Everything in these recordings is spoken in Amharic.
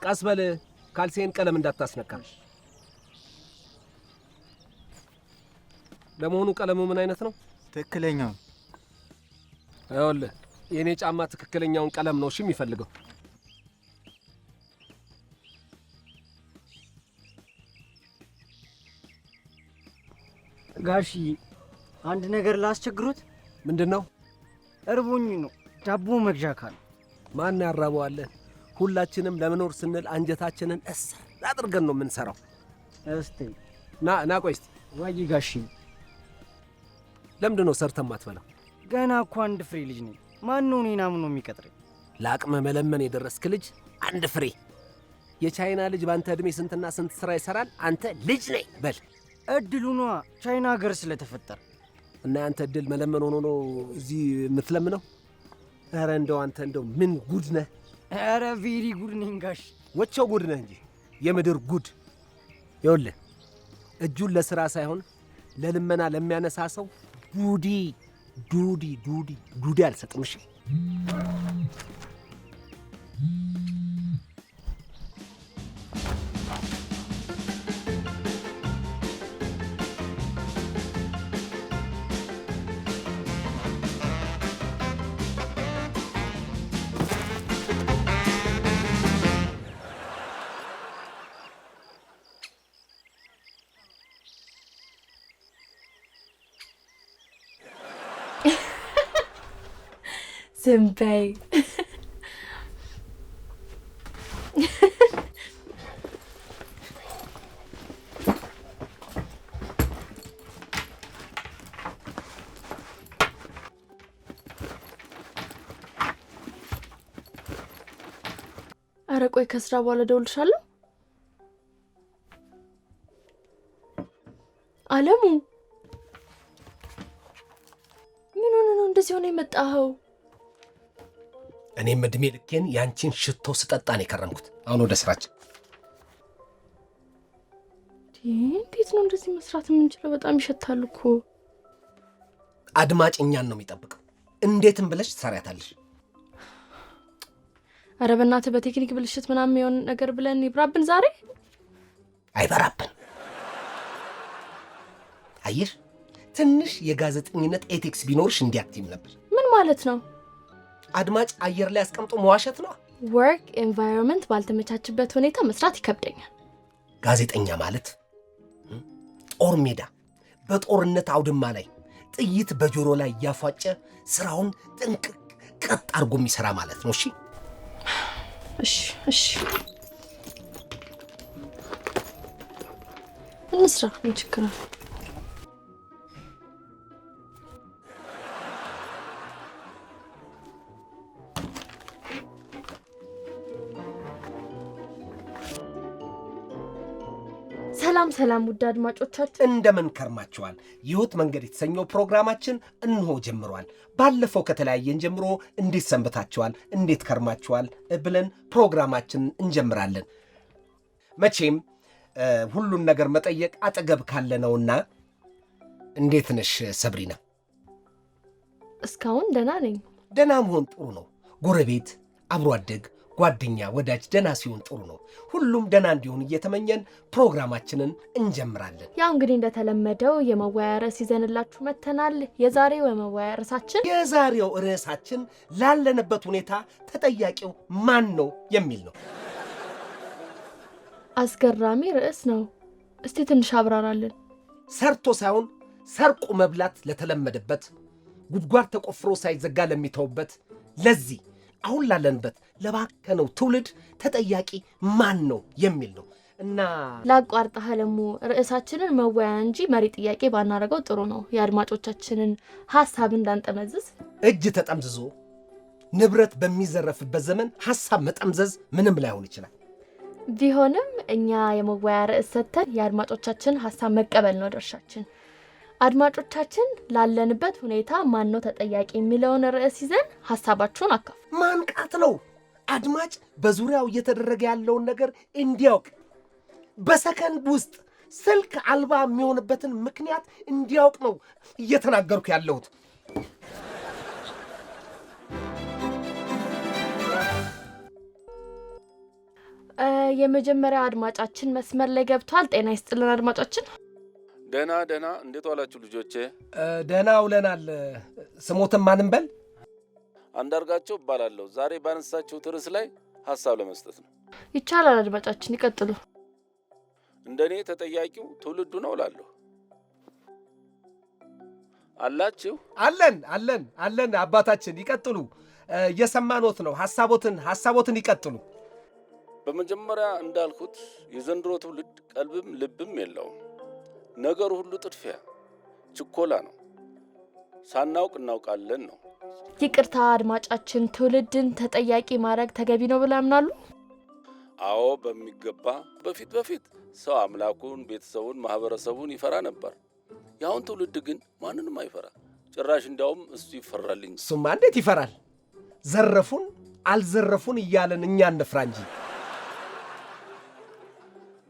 ቀስ በል፣ ካልሴን ቀለም እንዳታስነካ። ለመሆኑ ቀለሙ ምን አይነት ነው? ትክክለኛው። ይኸውልህ የእኔ ጫማ ትክክለኛውን ቀለም ነው እሺ የሚፈልገው። ጋሽዬ አንድ ነገር ላስቸግሮት። ምንድን ነው? እርቦኝ ነው፣ ዳቦ መግዣ ካለ። ማን ያራበዋል? ሁላችንም ለመኖር ስንል አንጀታችንን እስር አድርገን ነው የምንሰራው። እስቲ ና ና፣ ቆይ እስቲ። ወይ ጋሽዬ። ለምንድን ነው ሰርተህ የማትበላው? ገና እኮ አንድ ፍሬ ልጅ ነኝ። ማን ነው እኔን አምኖ የሚቀጥረኝ? ለአቅመ መለመን የደረስክ ልጅ አንድ ፍሬ። የቻይና ልጅ በአንተ ዕድሜ ስንትና ስንት ስራ ይሰራል። አንተ ልጅ ነኝ በል። እድሉ ነዋ፣ ቻይና ሀገር ስለተፈጠረ። እና ያንተ እድል መለመን ሆኖ ነው እዚህ የምትለምነው? ኧረ እንደው አንተ እንደው ምን ጉድ ነህ! ኧረ very good ነኝ ጋሽ። ወቸው ጉድ ነህ እንጂ የምድር ጉድ። ይኸውልህ እጁን ለስራ ሳይሆን ለልመና ለሚያነሳ ሰው ዱዲ ዱዲ ዱዲ ዱዲ አልሰጥም። እሺ? ዝም በይ። ኧረ ቆይ ከስራ በኋላ እደውልልሻለሁ። አለሙ፣ ምን ሆነ ነው እንደዚህ ሆነ የመጣኸው? እኔም እድሜ ልኬን ያንቺን ሽቶ ስጠጣ ነው የከረምኩት። አሁን ወደ ስራችን። እንዴት ነው እንደዚህ መስራት የምንችለው? በጣም ይሸታል እኮ። አድማጭ እኛን ነው የሚጠብቀው። እንዴትም ብለሽ ትሰሪያታለሽ። ኧረ በእናትህ በቴክኒክ ብልሽት ምናምን የሆነ ነገር ብለን ይብራብን ዛሬ። አይበራብን። አየሽ፣ ትንሽ የጋዜጠኝነት ethics ቢኖርሽ እንዲያትይም ነበር። ምን ማለት ነው? አድማጭ አየር ላይ አስቀምጦ መዋሸት ነው። Work environment ባልተመቻችበት ሁኔታ መስራት ይከብደኛል። ጋዜጠኛ ማለት ጦር ሜዳ በጦርነት አውድማ ላይ ጥይት በጆሮ ላይ እያፏጨ ስራውን ጥንቅቅ ቀጥ አድርጎ የሚሰራ ማለት ነው። እሺ? እሺ፣ እሺ። እንስራ፣ ምን ችግር አለ? ሰላም ሰላም፣ ውድ አድማጮቻችን እንደምን ከርማችኋል? የህይወት መንገድ የተሰኘው ፕሮግራማችን እንሆ ጀምሯል። ባለፈው ከተለያየን ጀምሮ እንዴት ሰንብታችኋል፣ እንዴት ከርማችኋል ብለን ፕሮግራማችንን እንጀምራለን። መቼም ሁሉን ነገር መጠየቅ አጠገብ ካለ ነውና፣ እንዴት ነሽ ሰብሪና? እስካሁን ደህና ነኝ። ደህና መሆን ጥሩ ነው። ጎረቤት፣ አብሮ አደግ፣ ጓደኛ፣ ወዳጅ ደህና ሲሆን ጥሩ ነው። ሁሉም ደህና እንዲሆን እየተመኘን ፕሮግራማችንን እንጀምራለን። ያው እንግዲህ እንደተለመደው የመወያያ ርዕስ ይዘንላችሁ መጥተናል። የዛሬው የመወያያ ርዕሳችን የዛሬው ርዕሳችን ላለንበት ሁኔታ ተጠያቂው ማን ነው የሚል ነው። አስገራሚ ርዕስ ነው። እስቲ ትንሽ አብራራልን። ሰርቶ ሳይሆን ሰርቆ መብላት ለተለመደበት፣ ጉድጓድ ተቆፍሮ ሳይዘጋ ለሚተውበት፣ ለዚህ አሁን ላለንበት ለባከነው ትውልድ ተጠያቂ ማን ነው የሚል ነው። እና ላቋርጥህ አለሙ፣ ርዕሳችንን መወያያ እንጂ መሪ ጥያቄ ባናደርገው ጥሩ ነው። የአድማጮቻችንን ሀሳብ እንዳንጠመዝዝ። እጅ ተጠምዝዞ ንብረት በሚዘረፍበት ዘመን ሀሳብ መጠምዘዝ ምንም ላይሆን ይችላል። ቢሆንም እኛ የመወያያ ርዕስ ሰጥተን የአድማጮቻችንን ሀሳብ መቀበል ነው ድርሻችን። አድማጮቻችን ላለንበት ሁኔታ ማን ነው ተጠያቂ የሚለውን ርዕስ ይዘን ሀሳባችሁን አካፍሉ። ማንቃት ነው። አድማጭ በዙሪያው እየተደረገ ያለውን ነገር እንዲያውቅ፣ በሰከንድ ውስጥ ስልክ አልባ የሚሆንበትን ምክንያት እንዲያውቅ ነው እየተናገርኩ ያለሁት። የመጀመሪያው አድማጫችን መስመር ላይ ገብቷል። ጤና ይስጥልን አድማጫችን። ደህና ደህና። እንዴት ዋላችሁ ልጆቼ? ደህና ውለናል። ስሞትን ማን እንበል? አንዳርጋቸው እባላለሁ። ዛሬ ባነሳችሁት ርዕስ ላይ ሀሳብ ለመስጠት ነው። ይቻላል አድማጫችን፣ ይቀጥሉ። እንደኔ ተጠያቂው ትውልዱ ነው እላለሁ። አላችሁ? አለን አለን አለን። አባታችን ይቀጥሉ። እየሰማኖት ነው። ሀሳቦትን ይቀጥሉ። በመጀመሪያ እንዳልኩት የዘንድሮ ትውልድ ቀልብም ልብም የለውም። ነገሩ ሁሉ ጥድፊያ፣ ችኮላ ነው። ሳናውቅ እናውቃለን ነው። ይቅርታ አድማጫችን፣ ትውልድን ተጠያቂ ማድረግ ተገቢ ነው ብለው ያምናሉ? አዎ በሚገባ። በፊት በፊት ሰው አምላኩን፣ ቤተሰቡን፣ ማህበረሰቡን ይፈራ ነበር። የአሁን ትውልድ ግን ማንንም አይፈራ። ጭራሽ እንዲያውም እሱ ይፈራል እንጂ። እሱማ እንዴት ይፈራል? ዘረፉን አልዘረፉን እያለን እኛ እንፍራ እንጂ።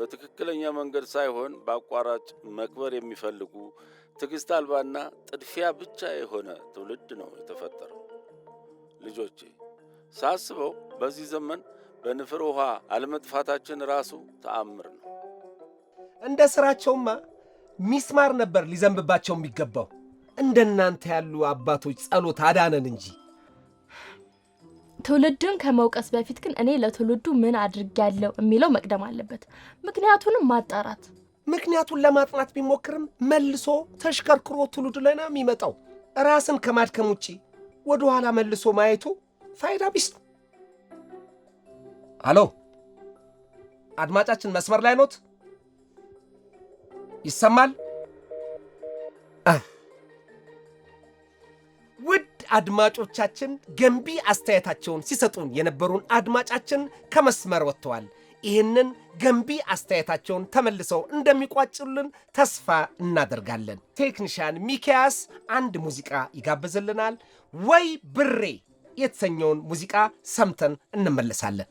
በትክክለኛ መንገድ ሳይሆን በአቋራጭ መክበር የሚፈልጉ ትዕግስት አልባና ጥድፊያ ብቻ የሆነ ትውልድ ነው የተፈጠረው። ልጆቼ፣ ሳስበው በዚህ ዘመን በንፍር ውሃ አለመጥፋታችን ራሱ ተአምር ነው። እንደ ስራቸውማ ሚስማር ነበር ሊዘንብባቸው የሚገባው። እንደናንተ ያሉ አባቶች ጸሎት አዳነን እንጂ። ትውልድን ከመውቀስ በፊት ግን እኔ ለትውልዱ ምን አድርጌያለሁ የሚለው መቅደም አለበት። ምክንያቱንም ማጣራት። ምክንያቱን ለማጥናት ቢሞክርም መልሶ ተሽከርክሮ ትውልዱ ላይ ነው የሚመጣው። ራስን ከማድከም ውጪ ወደ ኋላ መልሶ ማየቱ ፋይዳ ቢስ ነው። አሎ አድማጫችን መስመር ላይ ኖት? ይሰማል? ውድ አድማጮቻችን ገንቢ አስተያየታቸውን ሲሰጡን የነበሩን አድማጫችን ከመስመር ወጥተዋል። ይህንን ገንቢ አስተያየታቸውን ተመልሰው እንደሚቋጭሉልን ተስፋ እናደርጋለን። ቴክኒሻን ሚኪያስ አንድ ሙዚቃ ይጋብዝልናል። ወይ ብሬ የተሰኘውን ሙዚቃ ሰምተን እንመለሳለን።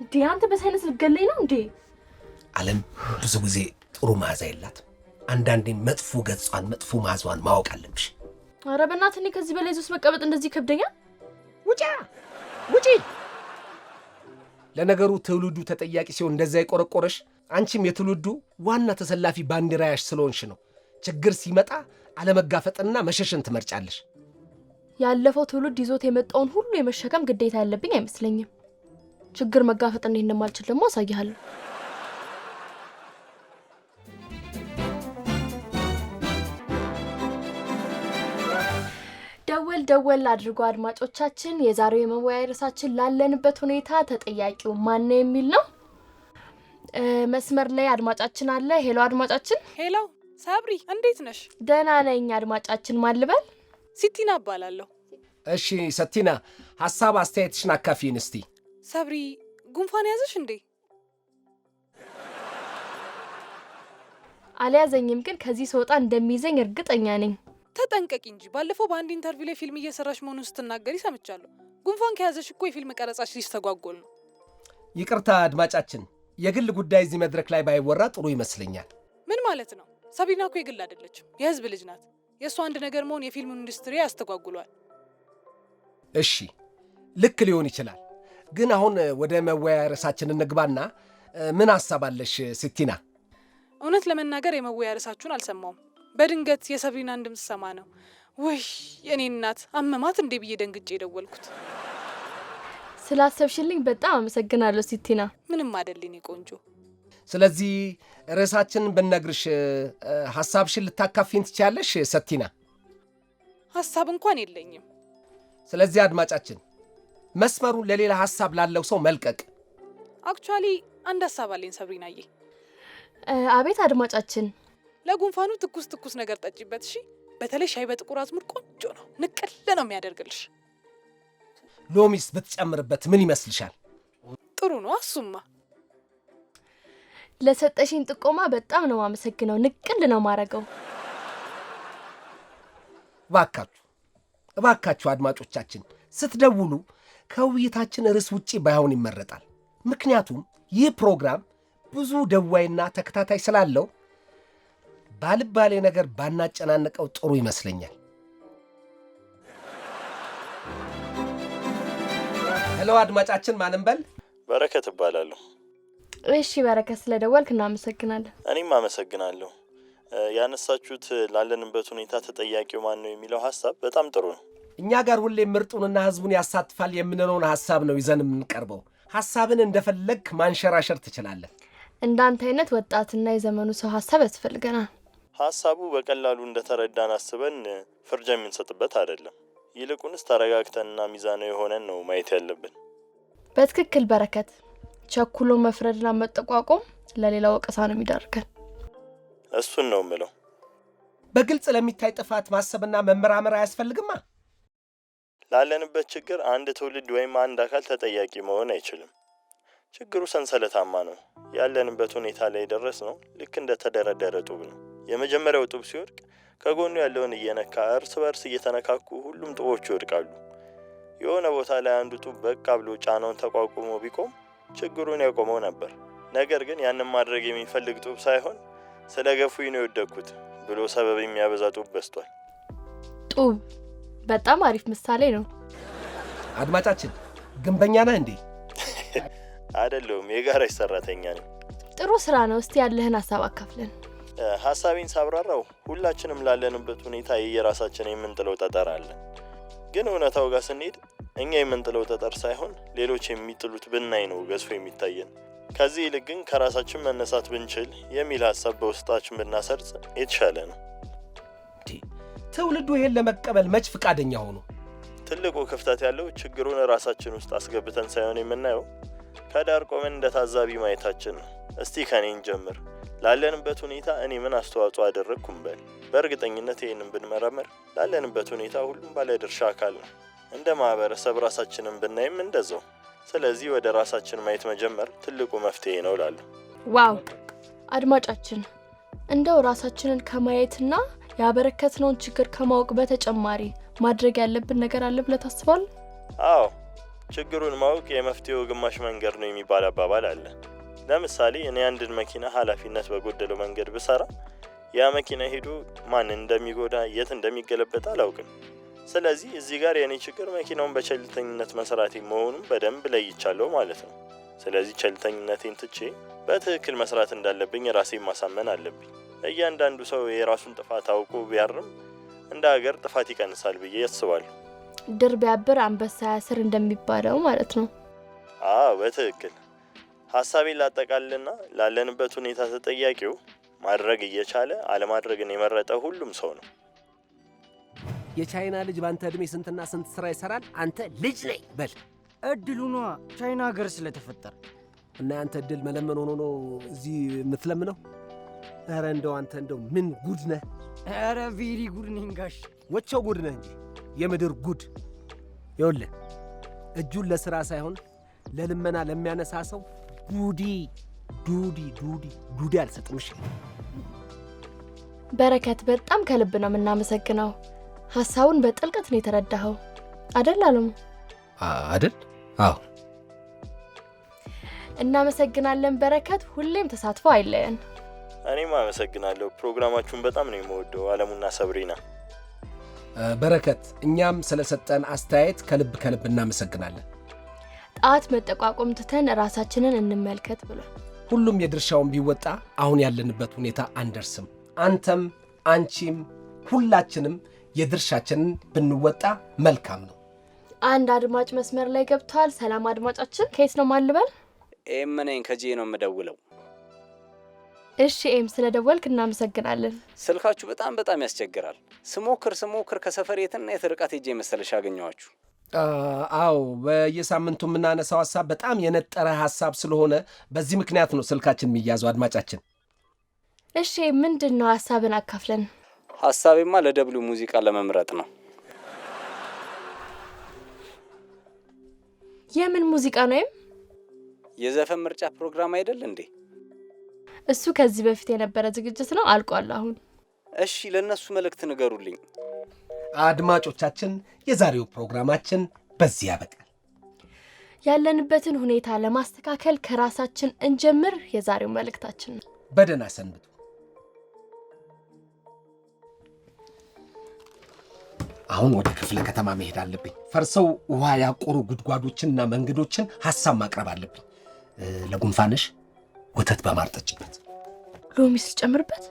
እንዴ አንተ በ sinus ልትገለኝ ነው እንዴ? ዓለም ብዙ ጊዜ ጥሩ መዓዛ የላትም። አንዳንዴ መጥፎ ገጿን መጥፎ መዓዛዋን ማወቅ አለብሽ። ኧረ በእናትህ እኔ ከዚህ በላይ እዚህ ውስጥ መቀመጥ እንደዚህ ይከብደኛል። ውጪ ውጪ። ለነገሩ ትውልዱ ተጠያቂ ሲሆን እንደዛ የቆረቆረሽ አንቺም የትውልዱ ዋና ተሰላፊ ባንዲራ ያሽ ስለሆንሽ ነው። ችግር ሲመጣ አለመጋፈጥና መሸሽን ትመርጫለሽ። ያለፈው ትውልድ ይዞት የመጣውን ሁሉ የመሸከም ግዴታ ያለብኝ አይመስለኝም። ችግር መጋፈጥ እንዴት እንደማልችል ደግሞ አሳይሃለሁ። ደወል ደወል አድርጎ አድማጮቻችን፣ የዛሬው የመወያያ ርዕሳችን ላለንበት ሁኔታ ተጠያቂው ማን ነው የሚል ነው። መስመር ላይ አድማጫችን አለ። Hello አድማጫችን። Hello ሳብሪ፣ እንዴት ነሽ? ደህና ነኝ አድማጫችን። ማን ልበል? ሲቲና እባላለሁ። እሺ ሰቲና፣ ሀሳብ አስተያየትሽን አካፊን እስቲ። ሰብሪ፣ ጉንፋን ያዘሽ እንዴ? አልያዘኝም፣ ግን ከዚህ ስወጣ እንደሚይዘኝ እርግጠኛ ነኝ። ተጠንቀቂ እንጂ ባለፈው በአንድ interview ላይ ፊልም እየሰራሽ መሆኑን ስትናገሪ ሰምቻለሁ። ጉንፋን ከያዘሽ እኮ የፊልም ቀረጻሽ ሊስተጓጎል ነው። ይቅርታ አድማጫችን፣ የግል ጉዳይ እዚህ መድረክ ላይ ባይወራ ጥሩ ይመስለኛል። ምን ማለት ነው? ሰብሪና እኮ የግል አይደለችም፣ የህዝብ ልጅ ናት። የእሷ አንድ ነገር መሆን የፊልሙን ኢንዱስትሪ ያስተጓጉሏል። እሺ ልክ ሊሆን ይችላል፣ ግን አሁን ወደ መወያያ ርዕሳችን እንግባና ምን ሀሳብ አለሽ ስቲና? እውነት ለመናገር የመወያያ ርዕሳችሁን አልሰማውም። በድንገት የሰብሪናን ድምፅ ሰማ ነው። ውይ የእኔ እናት አመማት እንዴ ብዬ ደንግጬ የደወልኩት። ስላሰብሽልኝ በጣም አመሰግናለሁ ሲቲና። ምንም አይደል የኔ ቆንጆ። ስለዚህ ርዕሳችንን ብነግርሽ ሀሳብሽን ልታካፊን ትችያለሽ ሰቲና? ሀሳብ እንኳን የለኝም። ስለዚህ አድማጫችን መስመሩን ለሌላ ሀሳብ ላለው ሰው መልቀቅ። Actually አንድ ሀሳብ አለኝ ሰብሪናዬ። አቤት አድማጫችን። ለጉንፋኑ ትኩስ ትኩስ ነገር ጠጪበት እሺ። በተለይ ሻይ በጥቁር አዝሙድ ቆንጆ ነው፣ ንቅል ነው የሚያደርግልሽ። ሎሚስ ብትጨምርበት ምን ይመስልሻል? ጥሩ ነው እሱማ። ለሰጠሽኝ ጥቆማ በጣም ነው የማመሰግነው። ንቅል ነው ማረገው። እባካችሁ እባካችሁ አድማጮቻችን ስትደውሉ ከውይይታችን ርዕስ ውጪ ባይሆን ይመረጣል። ምክንያቱም ይህ ፕሮግራም ብዙ ደዋይና ተከታታይ ስላለው ባልባሌ ነገር ባናጨናንቀው ጥሩ ይመስለኛል። Hello አድማጫችን፣ ማን እንበል? በረከት እባላለሁ። እሺ በረከት፣ ስለደወልክ እናመሰግናለን። እኔም አመሰግናለሁ። ያነሳችሁት ላለንበት ሁኔታ ተጠያቂው ማን ነው የሚለው ሀሳብ በጣም ጥሩ ነው። እኛ ጋር ሁሌ ምርጡንና ህዝቡን ያሳትፋል የምንለውን ሀሳብ ነው ይዘን የምንቀርበው። ሀሳብን እንደፈለግክ ማንሸራሸር ትችላለህ። እንዳንተ አይነት ወጣትና የዘመኑ ሰው ሀሳብ ያስፈልገናል። ሀሳቡ በቀላሉ እንደተረዳን አስበን ፍርጃ የምንሰጥበት አይደለም። ይልቁንስ ተረጋግተንና ሚዛናዊ የሆነን ነው ማየት ያለብን። በትክክል በረከት። ቸኩሎ መፍረድና መጠቋቆም ለሌላ ወቀሳ ነው የሚዳርገን። እሱን ነው የምለው። በግልጽ ለሚታይ ጥፋት ማሰብና መመራመር አያስፈልግማ። ላለንበት ችግር አንድ ትውልድ ወይም አንድ አካል ተጠያቂ መሆን አይችልም። ችግሩ ሰንሰለታማ ነው። ያለንበት ሁኔታ ላይ የደረስነው ልክ እንደ ተደረደረ ጡብ ነው። የመጀመሪያው ጡብ ሲወድቅ ከጎኑ ያለውን እየነካ እርስ በርስ እየተነካኩ ሁሉም ጡቦች ይወድቃሉ። የሆነ ቦታ ላይ አንዱ ጡብ በቃ ብሎ ጫናውን ተቋቁሞ ቢቆም ችግሩን ያቆመው ነበር። ነገር ግን ያንን ማድረግ የሚፈልግ ጡብ ሳይሆን ስለ ገፉኝ ነው የወደቅኩት ብሎ ሰበብ የሚያበዛ ጡብ በዝቷል። ጡብ በጣም አሪፍ ምሳሌ ነው። አድማጫችን ግንበኛ ነህ እንዴ? አይደለሁም፣ የጋራጅ ሰራተኛ ነኝ። ጥሩ ስራ ነው። እስቲ ያለህን ሀሳብ አካፍለን። ሀሳቤን ሳብራራው ሁላችንም ላለንበት ሁኔታ የየራሳችን የምንጥለው ጠጠር አለ። ግን እውነታው ጋር ስንሄድ እኛ የምንጥለው ጠጠር ሳይሆን ሌሎች የሚጥሉት ብናይ ነው ገዝፎ የሚታየን። ከዚህ ይልቅ ግን ከራሳችን መነሳት ብንችል የሚል ሀሳብ በውስጣችን ብናሰርጽ የተሻለ ነው። ትውልዱ ይሄን ለመቀበል መች ፍቃደኛ ሆኖ? ትልቁ ክፍተት ያለው ችግሩን ራሳችን ውስጥ አስገብተን ሳይሆን የምናየው ከዳር ቆመን እንደ ታዛቢ ማየታችን ነው። እስቲ ከኔ እንጀምር። ላለንበት ሁኔታ እኔ ምን አስተዋጽኦ አደረግኩ እንበል። በእርግጠኝነት ይህንን ብንመረምር ላለንበት ሁኔታ ሁሉም ባለድርሻ አካል ነው። እንደ ማህበረሰብ ራሳችንን ብናይም እንደዛው። ስለዚህ ወደ ራሳችን ማየት መጀመር ትልቁ መፍትሄ ነው እላለሁ። Wow አድማጫችን፣ እንደው ራሳችንን ከማየትና ያበረከትነውን ችግር ከማወቅ በተጨማሪ ማድረግ ያለብን ነገር አለ ብለህ ታስባለህ? አዎ፣ ችግሩን ማወቅ የመፍትሄው ግማሽ መንገድ ነው የሚባል አባባል አለ። ለምሳሌ እኔ አንድን መኪና ኃላፊነት በጎደለው መንገድ ብሰራ ያ መኪና ሄዶ ማንን እንደሚጎዳ የት እንደሚገለበጥ አላውቅም። ስለዚህ እዚህ ጋር የእኔ ችግር መኪናውን በቸልተኝነት መስራቴ መሆኑን በደንብ ለይቻለሁ ማለት ነው። ስለዚህ ቸልተኝነቴን ትቼ በትክክል መስራት እንዳለብኝ ራሴን ማሳመን አለብኝ። እያንዳንዱ ሰው የራሱን ጥፋት አውቆ ቢያርም እንደ ሀገር ጥፋት ይቀንሳል ብዬ አስባለሁ። ድር ቢያብር አንበሳ ያስር እንደሚባለው ማለት ነው። አዎ በትክክል። ሀሳቤን ላጠቃልልና ላለንበት ሁኔታ ተጠያቂው ማድረግ እየቻለ አለማድረግን የመረጠ ሁሉም ሰው ነው። የቻይና ልጅ በአንተ ዕድሜ ስንትና ስንት ስራ ይሰራል። አንተ ልጅ ነኝ በል። እድሉ ነዋ ቻይና ሀገር ስለተፈጠረ። እና ያንተ እድል መለመን ሆኖ ነው እዚህ የምትለምነው? ኧረ እንደው አንተ እንደው ምን ጉድ ነህ! ኧረ very good ነኝ ጋሽ። ወቸው ጉድ ነህ እንጂ የምድር ጉድ። ይኸውልህ እጁን ለስራ ሳይሆን ለልመና ለሚያነሳ ሰው ዱዲ ዱዲ ዱዲ ዱዲ አልሰጥም። እሺ በረከት፣ በጣም ከልብ ነው የምናመሰግነው። ሀሳቡን በጥልቀት ነው የተረዳኸው አደል አለሙ? አደል? አዎ። እናመሰግናለን በረከት፣ ሁሌም ተሳትፎ አይለየን። እኔም አመሰግናለሁ። ፕሮግራማችሁን በጣም ነው የምወደው አለሙና ሰብሪና። በረከት፣ እኛም ስለሰጠን አስተያየት ከልብ ከልብ እናመሰግናለን። ጣት መጠቋቆም ትተን ራሳችንን እንመልከት ብሏል። ሁሉም የድርሻውን ቢወጣ አሁን ያለንበት ሁኔታ አንደርስም። አንተም አንቺም ሁላችንም የድርሻችንን ብንወጣ መልካም ነው። አንድ አድማጭ መስመር ላይ ገብቷል። ሰላም አድማጫችን፣ ከየት ነው ማን ልበል? ኤም ነኝ፣ ከጄ ነው የምደውለው። እሺ ኤም፣ ስለደወልክ እናመሰግናለን። ስልካችሁ በጣም በጣም ያስቸግራል። ስሞክር ስሞክር ከሰፈር የትና የት ርቀት ሄጄ መሰለሽ አገኘኋችሁ። አዎ፣ በየሳምንቱ የምናነሳው ሀሳብ በጣም የነጠረ ሀሳብ ስለሆነ በዚህ ምክንያት ነው ስልካችን የሚያዘው። አድማጫችን፣ እሺ ምንድን ነው ሀሳብን አካፍለን። ሀሳቤማ ለ W ሙዚቃ ለመምረጥ ነው። የምን ሙዚቃ ነው? ኤም፣ የዘፈን ምርጫ ፕሮግራም አይደል እንዴ? እሱ ከዚህ በፊት የነበረ ዝግጅት ነው፣ አልቋል አሁን። እሺ ለእነሱ መልእክት ንገሩልኝ። አድማጮቻችን፣ የዛሬው ፕሮግራማችን በዚህ ያበቃል። ያለንበትን ሁኔታ ለማስተካከል ከራሳችን እንጀምር የዛሬው መልእክታችን ነው። በደህና ሰንብቱ። አሁን ወደ ክፍለ ከተማ መሄድ አለብኝ። ፈርሰው ውሃ ያቆሩ ጉድጓዶችንና መንገዶችን ሀሳብ ማቅረብ አለብኝ። ለጉንፋንሽ ወተት በማር ጠጭበት። ሎሚ ስጨምርበት?